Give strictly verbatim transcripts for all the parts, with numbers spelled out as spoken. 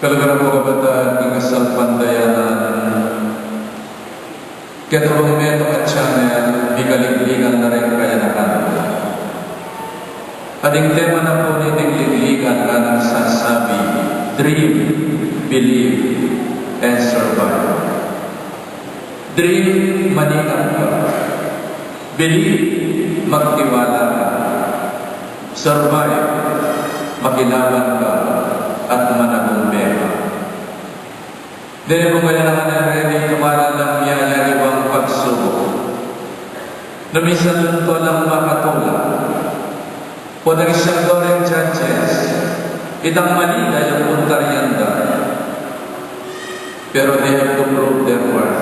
Kaluguran kung kapatad king kasalpantayanan, keta bang metung a channel, mikaliglig na ring kayanakan. At ing tema na pu niting ligligan a nagsasabi, Dream, Believe, and Survive. Dream, maningap ka. Believe, magtiwala ka. Survive, makilaban ka at managumbe ka. Deni pung kayanakan a reni, tumalan lang miyayari wang pagsubuk. Na minsan lang to lang makatula. Potang isyang doring judges, itang mali da yang puntaryanda. Pero they have to prove their worth.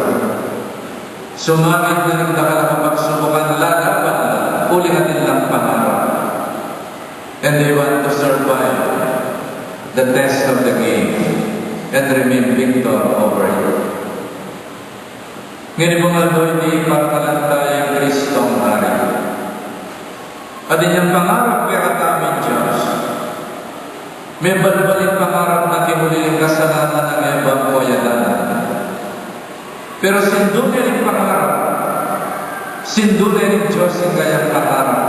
Sumangit na ring dakal a kapagsubukan, lalaban la, uling atin lang pangarap. And they want to survive the test of the game and remain victor over it. Ngeni pung aldo iti, parkalan taya ing Kristong Hari. At inyang pangarap kekatamu ing Dios. Mebalbal ing pangarap na king uli ning kasalanan nang Eva o Adan. Pero sindu ne ring pangarap. Sindu ne ning Dios ing kayang pangarap.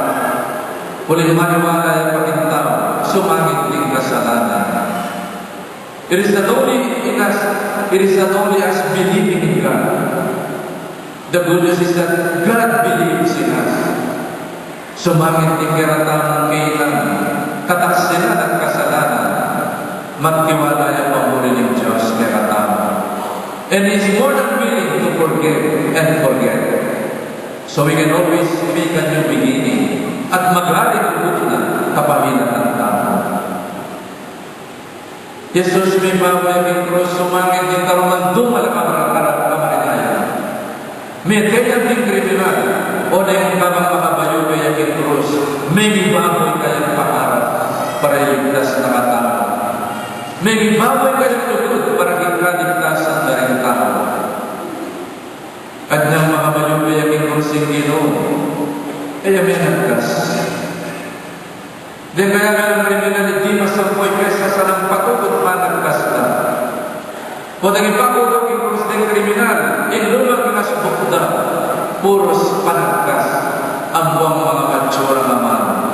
Uling maniwala ya pa king tau, sumangit ning kasalanan. It is not only in us, it is not only us believing in God. The good news is that God believes in us. Sumangit ing kekatamung kailangan, kataksilan at kasalanan, magtiwala ya pa mu rin ing Dios kekatamu. And He's more than willing to forgive and forget. So we can always make a new beginning at magari ing lugud na kapamilatan tamu. Jesus mibabo ya king krus, sumangit ing karungan, dumalan a kamar-, kamar-, kamarinayan. Mete ya king kriminal, o neng kabang makabayu ya king krus, mibabo ya ing kayang pangarap para iligtas na katamu. Mibabo ya ing kayang lugud para king kaligtasan da ring tau. At nang makabayu ya king krus ing Ginu, e ya menagkas. Deng kayang kriminal, e da masampu ing pesa, salang patukut panagkas da. Potang ipakutuk king krus deng kriminal, ing lumang asbuk da, purus panagkas, ampo ing manga mature a mamanu.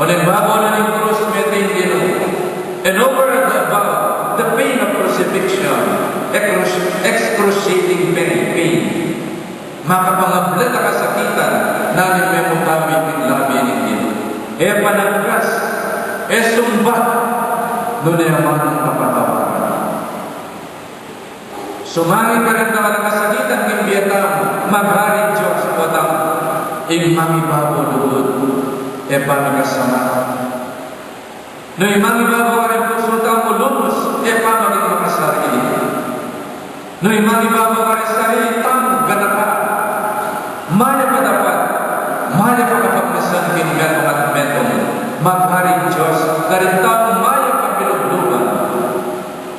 Oneng babo na ning krus, mete ing Ginu. And over and above the pain of crucifixion, excruci-, excruciating pain, pain. Makapangablan a kasakitan, nanu ing memutabe king labi ning Ginu? E panagkas, e sumbat, nune amanung kapatawaran. Sumangit karing dakal a kasakitan king bie tamu, magari ing Dios, potang ing mangibabo lugud, e pamikasamat. Nung mangibabo karing pusu tamu, lunus, e pamaging makasarili. Nung mangibabo karing sarili tamu, ganaka, mayap a dapat, mayap a kapagnasan king metung at metung, magari ing Dios karing taung mayap a pilubluban.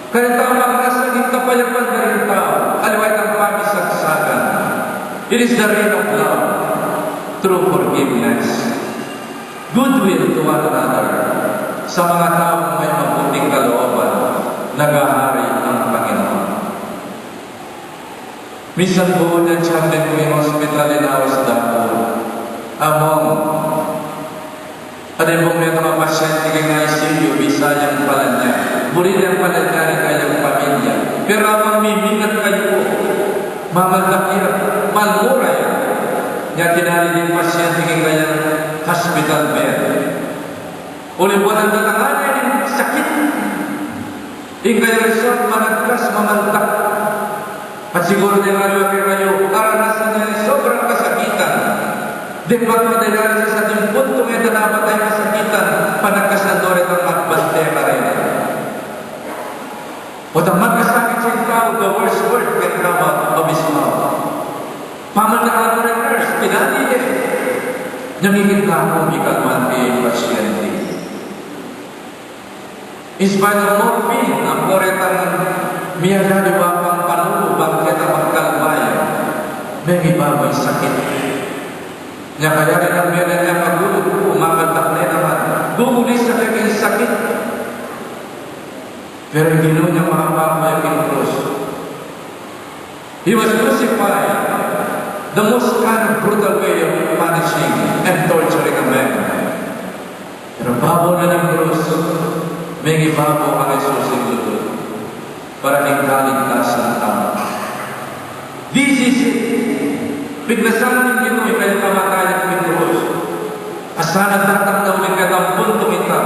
Karing taung magnasang ing kapayapan karing tau, aliwa itang pamisagsagan. It is the reign of love through forgiveness. Goodwill to one another. Sa manga taung may mabuting kalooban, naghahari ang Panginoon. Minsan pu, ning chaplain ku king hospital, inawas da ku. Among, adeng pung metung a pasyente king I C U, bisa yang palanyan. Buri yang palanyan ing kayang pamilya. Pero among mimingat kayu pu, mamaldak ya, malmura ya. Nya tinali ning pasyente king kayang hospital bed. Uling buat ing datangan ne ning sakit. Ing kayang result, managkas, mamaldak. At siguru deng aliwa kekayu, aranasan ne ring sobrang kasakitan. Deng pagpadialisis, atin puntung e da na patay kasakitan, panagkasan do retang magbante karela. Potang magkasakit sing tau, the worst word can come out of his mouth. Pamandakan do ring nurse, tinali ne. Nya mikit na ku, mikalman ing pasyente. In spite of morphine, ampo retang miyayari wa pang panulu bang keta magkalma ya, mengibabo ing sakit. Nya kayari nang mele ne, magulut ku, mamaldak ne naman. Gugulis ya keng sakit. Pero ing Ginu nya makapaku ya king krus. He was crucified the most kind of brutal way of punishing and torturing a man. Pero babu na ning krus, mengibabu kang Jesus ing lugud para king kaligtasan tamu. This is it. Piglasan ning Ginu ing kayang kamatayan king krus. A sana datang na uling keta king puntung ita,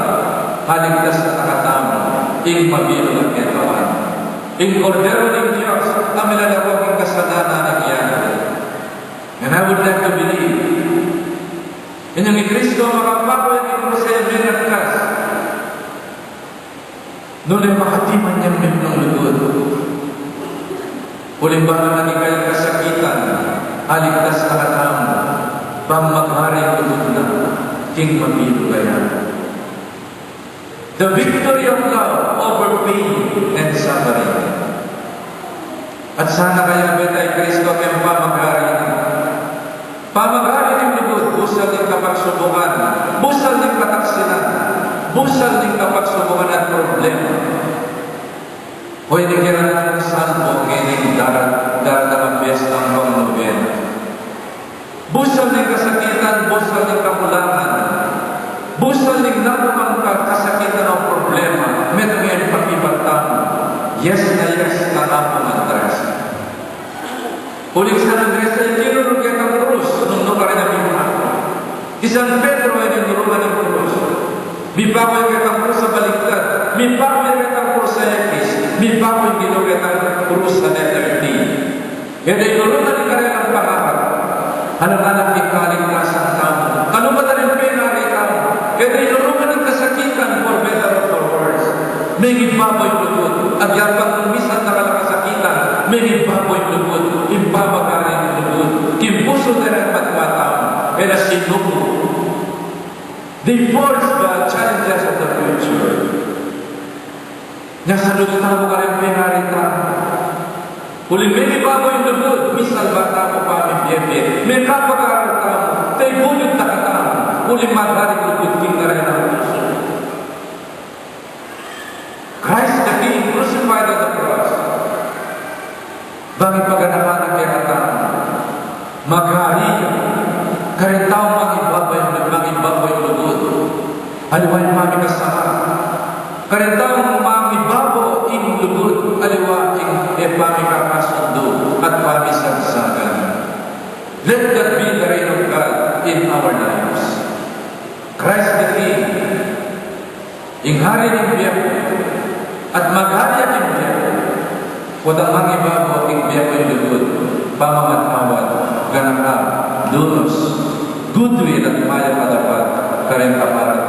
aligtas na katamu ing mabilug a ketawan, ing Kordero ning Dios a milalang king kasalanan ning yatu. And I would like to believe, inyang i Kristo makapaku ya king krus a menakkas, nune makatiman yang mipnung lugud. Uling bang na ning kayang kasakitan, aligtas na katamu, bang magari ing lugud na king mabilug a yatu. The victory of love over pain and suffering. At sana kayabe ta i Kristo king pamagari na. Pamagari ning lugud, busal ning kapagsubukan, busal ning kataksilan, busal ning kapagsubukan at problema. Hoy, ning kiratang salmo, ngening dara-, daratang a piyesta ning pangnobena. Busal ning kasakitan, busal ning kakulangan, busal ning nanumang ka-, kasakitan o problema, metung ya ing pakibat tamu, yes na yes kang Apung Andres. Uling San Andres, e, kinurung ke kang krus nung nukarin a mipaku. I San Pedro, e, kinurung king krus. Mipaku ya kang krus a baliktad, mipaku ya kang krus a ekis, mipaku ya kang krus a letter T. Keta inurungan ing karelang pangarap, alang-alang king kaligtasan tamu, kalupa na ring pengari tamu. Keta inurungan ing kasakitan, for better or for worse. Mengibabu ing lugud, agyang pang misan dakal a kasakitan, mengibabu ing lugud, ing pamagari ning lugud king pusu da ring matwa tamu, e na sinuku. They force the challenges of the future. Nya salup tamu karing pengari tamu. Uling mengibabu ing lugud, misalba tamu pamibie-bie, mekapag-aral tamu, tebuyut na katamu, uling magari ing lugud king karelang pusu. Christ the King crucified on the cross. Bang ipaganakan na kekatamu, magari ya karing taung mangibabu ing, mangibabu ing lugud, aliwa ing pamikasama. Karing taung mangibabu ing lugud, aliwa ing e pamikakasundu at pamisagsagan. Let that be the reign of God in our lives. Christ the King, ing Hari ning bie ku, at maghari ya king bie ku, potang mangibabu king bie ku ing lugud, pamamatawad, ganaka, dunus, goodwill at mayap a dapat karing kapara